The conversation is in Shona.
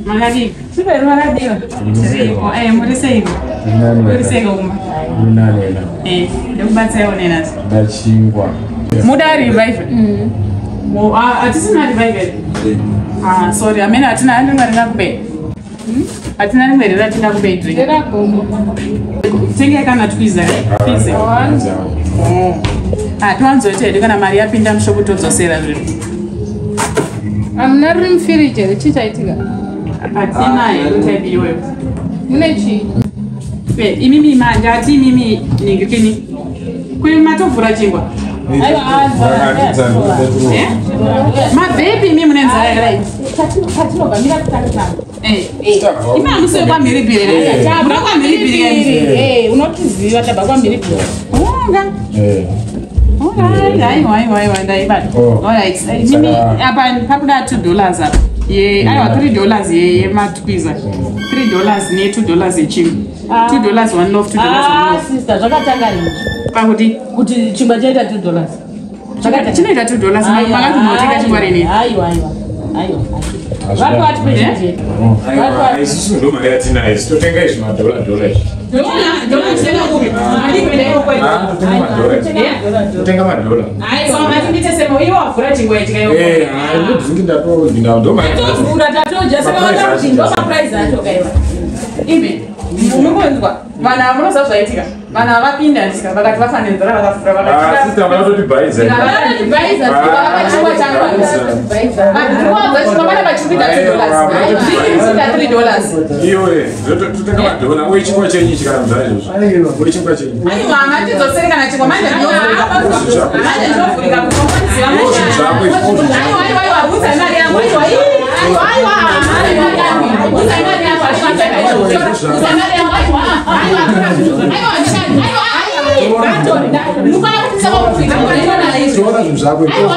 Makadii? Super, makadiwa. Tiripo. Muri seiko? Muri seiko kumba? Ndikubatsirawo nenasi. Ndachingwa. Muda revive? Hatisina revive. Ah, sorry, amene hatina rimwe ringakubei. Hatina rimwe riratina kubei drink. Tenge kana twiza. Twiza. Ah, tiwanzoita hedu kana mari yapinda mushopu todzosera zvinhu. Hamuna riri mufiriji here? Chii chaitika? Hatina hedu type iyoyo. Mune chii? Imimi manje ati imimi ningikini. Kuri matovhura chingwa. Mabhebi imi mune nzara here? Patinobva mira kutanga. Imi hamusiwe kwamhiripiri here? Mura kwamhiripiri here? Unotiziva tabva kwamhiripiri. Unga. Alright, aiwa aiwa aiwa ndaibata. Alright, mimi apa pakuda $2 apa. Ye, aiwa $3 yematwiza. $3 ne $2 yechingwa. $2 one loaf, $2 one loaf. Sister, zvakatanga rini? Pakuti kuti chingwa chaita $2. Zvakati chinoita $2 makati munotenga chingwa rini? Aiwa aiwa. Aiwa. Vapi vatipe chinje? Aiwa, isusu ndo mari yatinayo. Isu totenga izvi madhola dhola izvi. Dola totenga kupi? Totenga madhola. Aiwa, matindite semo iwo wavhura chingwa ichi kayo. Hayi, ndodzingi ndato ndo mari. Tatovhura tatoja saka vatakuti ndo maprice acho kaiwa. Imi, munokonzwa. Vanhu ava munoziva zvaitika. Vanhu ava vapinda ndisika vakati vafa nenzara vakafura vakati. Sister vanototibhaiza. Vanototibhaiza vakachingwa changu. Vanhu chingwa vana vachikuita $2. Zviri kuita $3. Iwe, totenga madhola. Uye chingwa chenyu ichi kana mzara izvozvo. Uye chingwa chenyu. Aiwa, ngatidzosere kana chingwa manje ndinovhurika. Manje ndinovhurika kunoziva manje. Aiwa, aiwa, aiwa, bvunza mari yangu. Aiwa, aiwa, aiwa, bvunza mari yangu. Bvunza mari yangu. Aiwa, aiwa, aiwa, Tora zvinhu zvako. Aiwa.